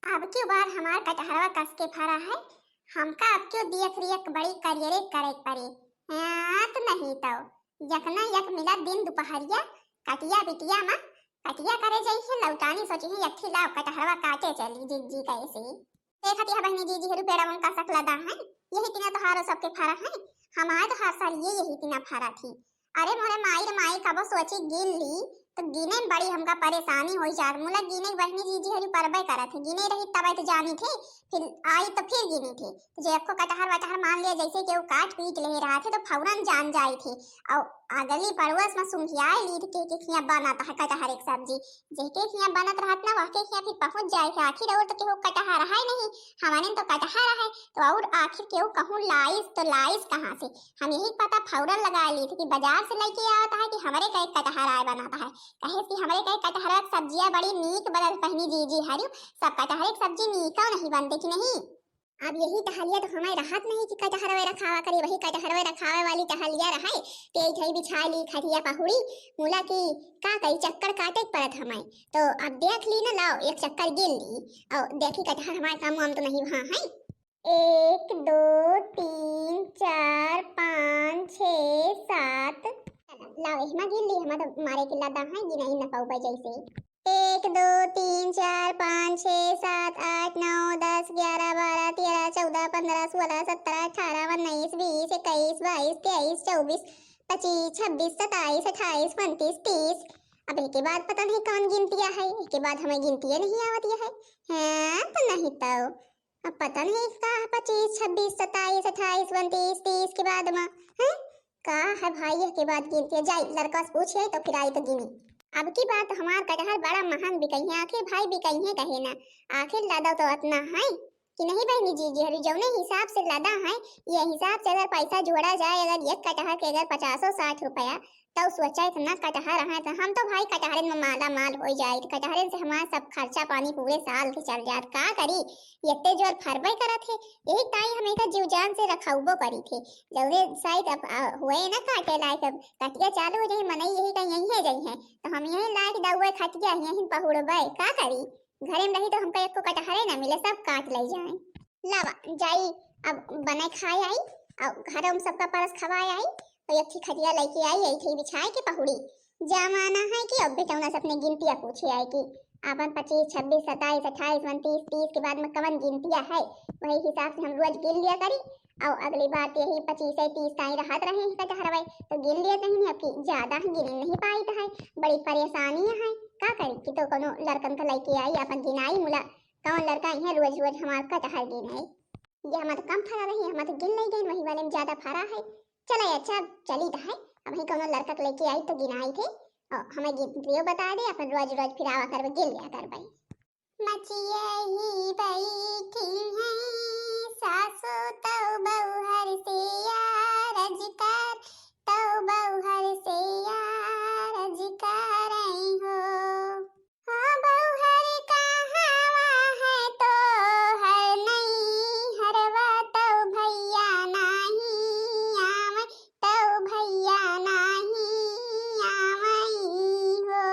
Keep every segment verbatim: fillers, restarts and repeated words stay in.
अब की बार हमार कटहरवा कस के फरा है, हमका अब क्यों देख रेख बड़ी करियरे करे के पड़ी। हाँ, तो नहीं तो यकना यक मिला दिन दुपहरिया, कटिया बिटिया मा कटिया करे जइहे, लौटानी सोचिहे यक ठे लाव कटहरवा काटे चली जिज्जी कैसे। देखत यह बहिनी जीजी हरू पेड़वन कसक लदा है, यही तिना तोहारो सबके फरा है, हमार तो हर साल ये यही तिना फरा थी। अरे मोरे माई रे माई, कबो सोची गिन ली, तो गिने में बड़ी हमका परेशानी होई जात। मुला गिने के बहिनी जीजी हरी परबे करत है, गिने रही तब तो जानी थे, फिर आई तो फिर गिनी थे। तो जे अक्को कटहर वटहर मान लिया, जैसे केहू काट पीट ले रहा थे, तो फौरन जान जाई थे। और अगली पड़ोस में सुंघियाए ली थे के, के खिया बनत है कटहर एक सब्जी। जेके खिया बनत रहत ना, वहके खिया फिर पहुँच जाए थे। आखिर और तो केहू कटहर है नहीं, हमारे तो कटहर है, तो और आखिर केहू कहूँ लाइस तो लाइस कहाँ से? हम यही पता फौरन लगा ली थी कि बाजार से लेके आवत है कि हमरे कई कटहर आए बनाता है, कहे कि हमरे कई कटहर के सब्जियां बड़ी नीक बनत बहिनी जीजी हरियो, सब कटहर के सब्जी नीको नहीं बनते कि नहीं। अब यही टहलिया तो हमें रहत नहीं कि कटहरवे रखावा करी, वही कटहरवे रखावे वाली टहलिया रहे, तेज है बिछा ली खटिया पहुड़ी, मुला की का कई चक्कर काटे के पड़त हमें। तो अब देख ली ना, लाओ एक चक्कर गिन ली और देखी कटहर हमारे काम वाम तो नहीं वहाँ है। एक, दो, तीन, चार, पाँच, छः, सात। लाओ, एहमा गिन ली, हमा तो मारे के लदा है, गिनाई न पाऊ बा जैसे। एक, दो, तीन, चार, पाँच, छः, सात, आठ, नौ, दस, ग्यारह, बारह, तेरह, चौदह, पन्द्रह, सोलह, सत्रह, अठारह, उन्नीस, बीस, इक्कीस, बाईस, तेईस, चौबीस, पच्चीस, छब्बीस, सत्ताईस, अट्ठाईस, उनतीस, तीस। अब एके बाद पता नहीं कौन गिनतिया है, एके बाद हमें गिनतिया नहीं आवतिया है। हाँ, तो नहीं तो। अब पता नहीं इसका पच्चीस, छब्बीस, सत्ताईस, अट्ठाईस, उनतीस, तीस के बाद में, हैं? का है भाई, यह के बाद गिनती है? जाई, लड़का से पूछे तो फिर आई तो गिनी। अब की बात हमार कटहर बड़ा महंग बिकई है, आखिर भाई बिकई है कहे ना, आखिर लदा तो अतना है कि नहीं बहिनी जीजी हरी, जौने हिसाब से लदा है, ये हिसाब से अगर पैसा जोड़ा जाए, अगर एक कटहर के अगर पचासो साठ रुपया, तो सोचा इतना कटहर है, तो हम तो भाई कटहरन में माला माल हो जाए, तो कटहरन से हमार सब खर्चा पानी पूरे साल के चल जात। का करी, इतने जोर फरबे करत है, यही ताई हम एकर जीव जान से रखउबो करी थे। जौने साइड अब, आ, हुए ना काटे लायक, अब कटिया चालू हो जाई, मनई यही कहीं यहीं है जाई है, तो हम यहीं लायक दउए खटिया यहीं पहुड़बे। का करी, घरे में रही तो हमका एको कटहरे ना मिले, सब काट ले जाए। लावा जाई, अब बनाए खाए आई, और घरों में सबका परस खवाए आई, तो एक ठे खटिया लेके आई, यही ठे बिछाए के पहुड़ी। जमाना है कि अब बेटौना से अपने गिनतिया पूछे आए कि आपन पच्चीस, छब्बीस, सत्ताईस, अट्ठाईस, उनतीस, तीस के बाद में कवन गिनतिया है, वही हिसाब से हम रोज गिन लिया करी। और अगली बार तो यही पच्चीस है, तीस ताई रहत रहे हैं कटहरवे, तो गिन लिया कहीं नहीं, अब की ज्यादा है, गिने नहीं पाई तो है, बड़ी परेशानी है। का करी कि तो कोनो लड़कन का लेके आई, आपन गिनाई मुला, कौन लड़का यहाँ रोज रोज हमार कटहर गिनाई? ये हमार तो कम फरा रही, हमार तो गिन नहीं गई, वही वाले में ज्यादा फरा है। चला अच्छा, चली तो है, अब ही कोनो लड़का के लेके आई तो गिनाई थे, और हमें गिनतियो बता दे, अपन रोज रोज फिरावा करबे, गिन लिया करबे। मचिया ही बैठी हैं सासु तौ बउहर से यारज कर, तौ बउहर से यारज करई हो। हो बउहर कहावा है तोहर नैहरवा, तौ भैया नाही आवै, तौ भैया नाही आवई हो।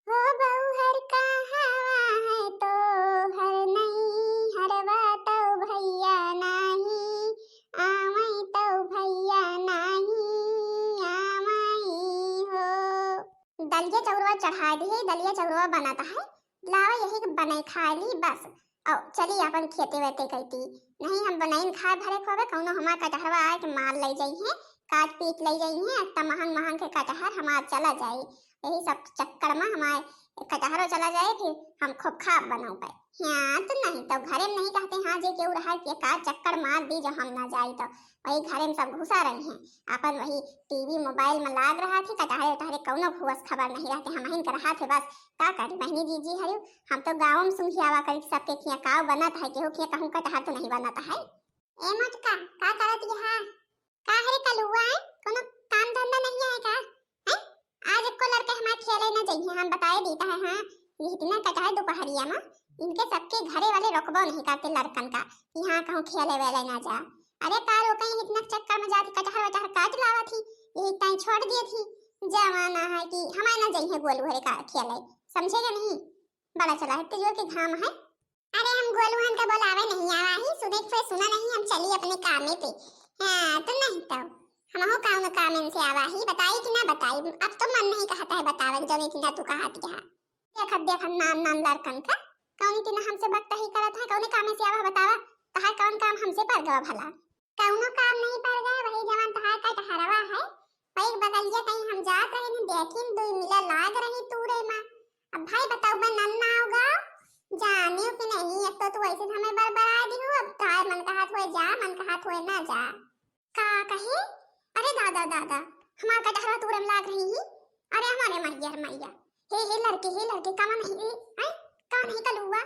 हो बउहर कहावा है तोहर नैहरवा, तौ भैया नाही आवै, तौ भैया नाही आवई हो। दलिया चौरवा चढ़ा दिए, दलिया चौरवा बनत है, लावा यही के बनाई खाए ली बस। और चली अपन खेते वेते कैती, नहीं हम बनाइन खाए भरे खोबे, कौनो हमार कटहरवा आए के मार ले जाई है, काट पीट ले जाई है, इतना महंग महंग के कटहर हमार चला जाई। यही सब चक्कर में हमारे कटहरो चला जाए, फिर हम खूब खा बनाओ पाए। हाँ, तो नहीं तो घरे में नहीं कहते, हाँ, जे केहू रहा कि का चक्कर मार दी जो हम ना जाई, तो वही घरे में सब घुसा रही हैं, अपन वही टीवी मोबाइल में लाग रहा थे, कटहरे उटहरे कौनो घुस खबर नहीं रहते, हम अहिन के रहा थे बस। का करी बहनी जीजी हरियो, हम तो गाँव में सुंघियावा करी सबके खिया का बनत है, केहू खिया कहूँ कटहर तो नहीं बनत है। ए मोटका, का करत यहाँ? का हरे कलुआ है? कोनो काम धंधा नहीं है का? हैं? आज एको लड़के हमारे खेले न जइहे, हम बताए देता है, हाँ, ये इतना कटा है दोपहरिया में, इनके सबके घरे वाले रोकबो नहीं करते लड़कन का कि हाँ कहूँ खेले वेले ना जा। अरे का रोके, इतना चक्कर में जाती कटहर वटहर काट लावा थी, यही ताई छोड़ दिए थी। जमाना है कि हमारे ना जइहे गोलू हरे का खेले, समझेगा नहीं? बड़ा चला है तेजो के घाम है। अरे हम गोलुहन का बोलावे नहीं आवा ही, सुने के सुना नहीं, हम चली अपने कामे पे। हाँ, तो नहीं तो हमहू काम कामे से आवा ही, बताई कि ना बताई? अब तो मन नहीं कहता है बतावे, जौन इतना तू कहत यहाँ। देखत देखत नाम नाम लड़कन का, कौन इतना हमसे बकता ही करत है, कौने कामे से आवा बतावा, तहार कौन काम हमसे पड़ गवा भला? कौनो काम नहीं पड़ गया, वही जवन तहार कटहरवा है, वही बगलिया कहीं हम जात रहे न, देखिन दुई मिला लाग रही तूरे मा। अब भाई बताओ, बे नन्ना होगा, जानियो कि नहीं, अब तो तू ऐसे हमें बरबरा दी हो, अब तहार मन का हाथ होए जा, मन का हाथ होए ना जा। का कहे? अरे दादा, दादा, हमार कटहरवा तूरे में लाग रही ही। अरे हमारे मैया रे मैया, हे, हे लड़के, हे लड़के, कवन है, हैं? कवन है कलुआ?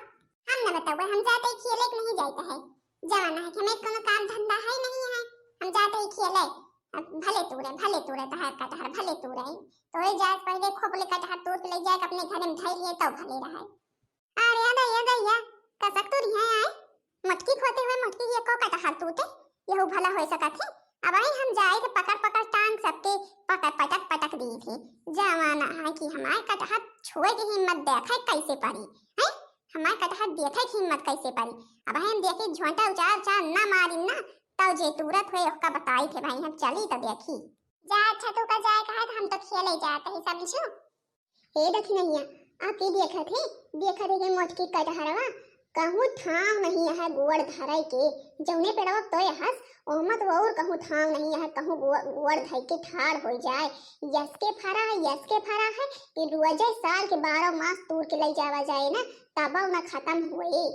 हम न बतावे, हम जाते ही खेले के नहीं जाता है। जवाना है कि हमें कोनो काम धंधा है नहीं है, हम जाते ही खेले। अब भले तूरे, भले तूरे, तहार कटहर, भले तूरे। तोरे जाए से पहले खोपले कटहर तोड़ के ले जाए, अपने घर में धई लिए तो भले रहे। अरे दैया, दैया, कसक तू रिहा आए। मोटकी खोते हुए मोटकी के एको कटहर तूते, यहू भला होए सकत है। अब आई हम जाए थे पकड़ पकड़ टांग सबके पकड़ पटक पटक दी थे। जवाना है कि हमारे कटहर छुए की हिम्मत देखे कैसे परी, हैं? हमारे कटहर देखे की हिम्मत कैसे परी? अब हम देखे झोंटा उचार उचार ना मारी ना, तब जे तुरत हुए ओका बताई थे भाई, हम चली तो देखी। जा अच्छा, तू का जाए कहा तो हम तो खेले जाते ही, समझू? हे दखिनैया, आप ई देखत है, देखत है कि मोटकी कटहरवा कहूँ ठाव नहीं है गोड़ धरे के, जौने पेड़वा तो यहस, ओहमा तो और कहूँ ठाव नहीं है, कहूँ गो-, गोड़ धर के ठाड़ हो जाए। यस के फरा है, यस के फरा है कि रोजे साल के बारह मास तूर के ले जावा जाए ना, तब ना खत्म होए।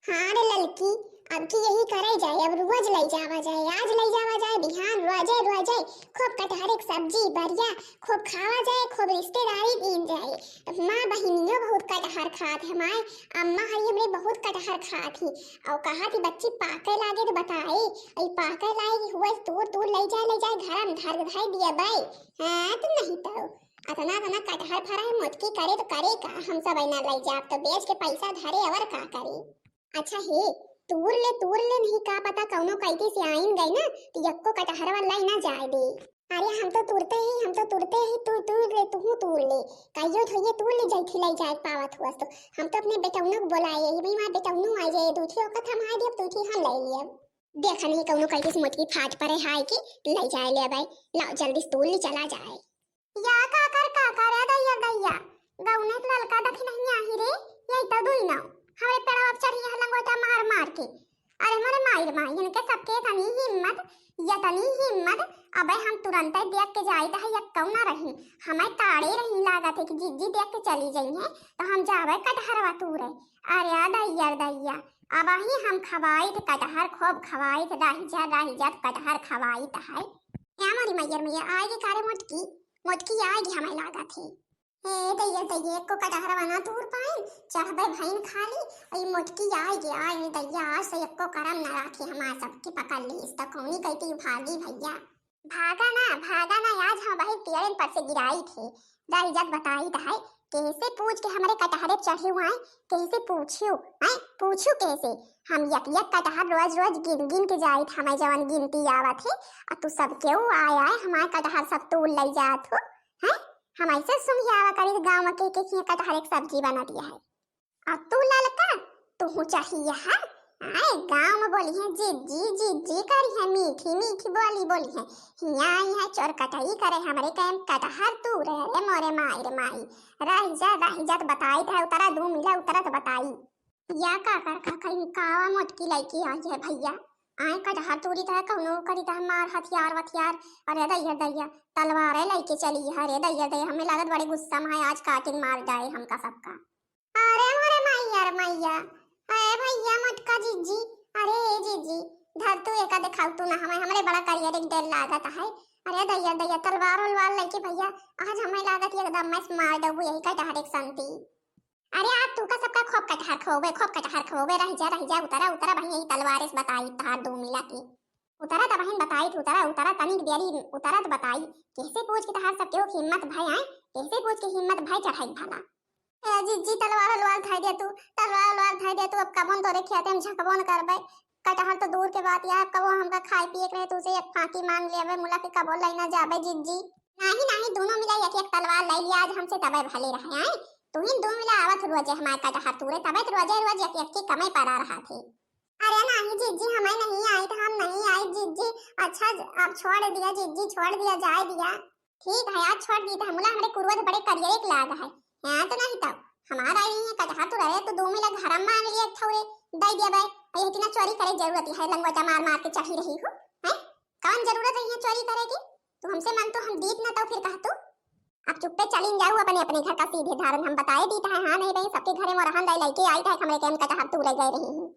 हाँ रे ललकी, अब की यही करे जाए, अब रोज ले जावा जाए, आज ले जावा जाए, बिहान रोजे रोजे खूब कटहरे के सब्जी बढ़िया, खूब खावा जाए, खूब रिश्तेदारी कीन जाए। माँ बहिनियो बहुत कटहर खात है, माए अम्मा हरी हमरे बहुत कटहर खात ही। और कहा थी बच्ची पाके लागे तो बताए, और पाके लागे कि हुआ तूर तूर ले जाए, ले जाए घर में धर धर दिया बाई। हाँ तो नहीं तो अतना अतना कटहर फरा है, मोटकी करे तो करे का, हम सब ऐना ले जाब तो बेच के पैसा धरे और का करे। अच्छा हे, तूर ले, तूर ले, नहीं का पता कौनो कैदी से आइन गई ना, तो यक्को कटहरवा लाई ना जाए दे। अरे हम तो तुरते ही, हम तो तुरते ही, तू तूर ले, तू तूर ले, कहियो धोइये तूर ले जाई थी, लाई जाए पावत हुआ तो। हम तो अपने बेटौनो को बोलाए ही, भाई माँ बेटौनो आ जाए, दू थी ओकत हम आ दियब, दू थी हम ले लियब। देखा नहीं कौनो कैदी से मोटकी फाट पड़े हाय कि लाई जाए ले भाई, लाओ जल्दी से तूर ले चला जाए। या काकर काकर, ए दैया दैया, गौने के ललका दखिनैया ही रे, यही तो दुई नाव हमरे पेड़वा पे चढ़ी है लंगोटा मार मार के। अरे मोरे माई रे माई, इनके सबके इतनी हिम्मत, इतनी हिम्मत। अबे हम तुरंते देख के जाइत है, यक्कौ ना रही, हमें ताड़े रही लागत है कि जिज्जी देख के चली जइहैं, तो हम जावे कटहरवा तूरे। अरे आ दैया रे दैया, अबही हम खवाइत कटहर, खूब खवाइत, रहि जा रहि जा कटहर खवाइत है। ए मोरी मैयर मैया, आएगी कारे मोटकी, मोटकी आएगी हमें लागत है। हे दैया दैया, एको कटहरवा ना तूर पाइन, चढ़बे भइन खाली, और ये मोटकी आएगी, आए दैया, आज से एको करम ना राखी, हमार सबकी पकड़ ली, इस तो कौनी कहती भागी भैया। भागा ना, भागा ना, आज हम वही पेड़न पर से गिराई थे, रहि जात बताई है, कैसे पूछ के हमरे कटहरे पे चढ़े हुआ है, कैसे पूछियो, हैं, पूछियो कैसे? हम यक यक कटहर रोज रोज गिन गिन के जाइत, हमें जवन गिनती आवत है, और तू सब केहू आए आए हमारे कटहर सब तूल ले जात हो, हैं? हम ऐसे सुंघियावा करी गाँव में के के खिया कटहर एक सब्जी बनत है। और तू ललका, तू हूँ चढ़िया है, आए गाँव में बोली है जिज्जी जिज्जी करी है, मीठी मीठी बोली बोली है, हिया आई है चोर कटाई करे हमरे कैम कटहर तू रे, अरे मोरे माई रे माई, रहि जा रहि जा तो बताई है उतरा दू मिला उतरा तो बताई। या काकर काकर, ई कावा मोटकी लइकी आई है भैया, आए कटहर तूरी तह कौनो करी तह मार हथियार वथियार, अरे दैया दैया, तलवारे लइके चली है रे दैया दैया, हमें लागत बड़े गुस्सा में है, आज काटिन मार जाए हमका सबका। अरे मोरे मैया रे मैया, अरे भैया मोटका जिज्जी, अरे ए जिज्जी, धर तू एका देखाऊ तू ना हमें, हमरे बड़ा करियर एक डेर लागत है। अरे दैया दैया, तलवार उलवार लइके भैया, आज हमें लागत एकदम मैं मार डबू यही कटहर एक संती। अरे आज तू का सबका खूब कटहर खवोबे, खूब कटहर खवोबे, रहि जा रहि जा, उतरा उतरा बहिन, यही तलवार से बताई तहार दू मिला के। उतरा त बहिन बताई, उतरा उतरा तनिक देरी उतरा त बताई, कैसे पूछ के तहार सब केहू के हिम्मत भय आए, कैसे पूछ के हिम्मत भय चढ़ाई भला। ए जिज्जी, तलवार उलवार धइ दे तू, तलवार उलवार धइ दे तू, अब कबोन तोरे खेते में झकबोन करबे। कटहर तो दूर के बात यार, अब कबो हमका खाए पिए के रहे, तू से एक फांकी मांग लेबे, मुला के कबो लइना जाबे जिज्जी। नाही नाही, दोनों मिला एक एक तलवार लइ लिया आज हमसे, तबे भले रहे, आए? तू ही दो मिला आवत रोजे हमारे कटहर तूरे, तबे तो रोजे रोजे एक एक की कमाई पड़ा रहा थे। अरे नहीं जिज्जी, हमें नहीं आई तो हम नहीं आई जिज्जी। अच्छा, अब छोड़ दिया जिज्जी, छोड़ दिया, जाए दिया। ठीक है, आज छोड़ दी तो हमला हमरे कुरुआ तो बड़े करियर एक लाग है। हाँ तो नहीं तो हमारा आई है कटहर तूरे, तो दो मिला घर मान लिए थोड़े दे दिया भाई। ये इतना चोरी करे जरूरत है, लंगोटा मार मार के चढ़ी रही हो, हैं? कौन जरूरत है ये चोरी करे की? तू हमसे मांग तो हम दीत ना तो फिर कह तू। अब चुप्पे चलिन जाऊ अपने अपने घर का सीधे धारन, हम बताए दीत है। हाँ नहीं भाई, सबके घरे में रहन दे, लइके आई था हमरे के हम कटहर तूरे गए रही हूँ।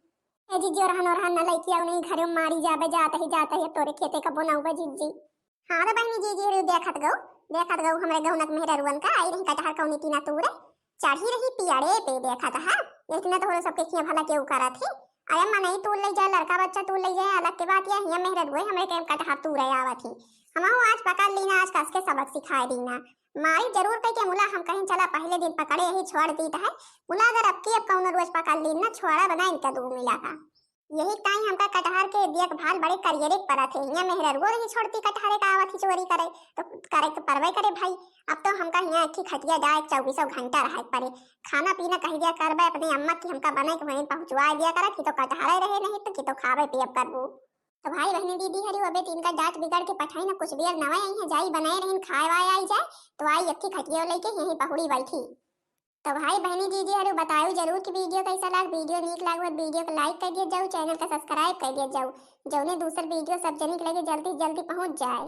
ए जिज्जी, रहन रहन न लइके आओ, नहीं घरे में मारी जाबे, जात ही जात ही तोरे खेते का बोनाऊ बा जिज्जी। हाँ रे बहनी, जिज्जी रे देखत गऊ, देखत गऊ हमरे गहुनक मेहररुअन का आई रही कटहर कौनी टीना तूरे, चढ़ी रही पियाड़े पे देखत है। इतना तो होलो सबके खिया भला केहू करत ही। अरे मनई तू ले जा, लड़का बच्चा तू ले जाए, अलग के बात, या हिया मेहररुए हमरे के कटहर तूरे आवत ही। हमहू आज पकड़ लीना, आज कस के सबक सिखाए दीना। मारी जरूर कही के मुला हम कहीं चला, पहले दिन पकड़े यही छोड़ दीत है। मुला अगर अब की अब कौनो रोज पकड़ लीन ना, छोड़ा बना इनका दो मिला का। यही ताई हमका कटहर के देखभाल बड़े करियरे के परत है। हिया मेहररुओ नहीं छोड़ती कटहरे का आवत ही चोरी करे, तो करे तो परबे करे भाई। अब तो हमका हिया एक ही खटिया जाए चौबीसों घंटा रहे के पड़े। खाना पीना कह दिया करबे अपने अम्मा की हमका बने के वहीं पहुँचवा दिया करत ही, तो कटहरे रहे नहीं तो की तो खाबे पियब करबू। तो भाई बहनी दीदी हरी अबे तीन का डांट बिगड़ के पठाई ना, कुछ देर नवे आई है, जाई बनाए रहन खाए वाए आई जाए, तो आई एक ही खटिया लेके यहीं पहुड़ी बैठी। तो भाई बहनी दीदी हरी बताओ जरूर कि वीडियो कैसा लाग, वीडियो नीक लाग हो वीडियो को लाइक कर दिया जाऊ, चैनल का सब्सक्राइब कर दिया जाऊ, जौने दूसर वीडियो सब जने के लगे जल्दी से जल्दी पहुँच जाए।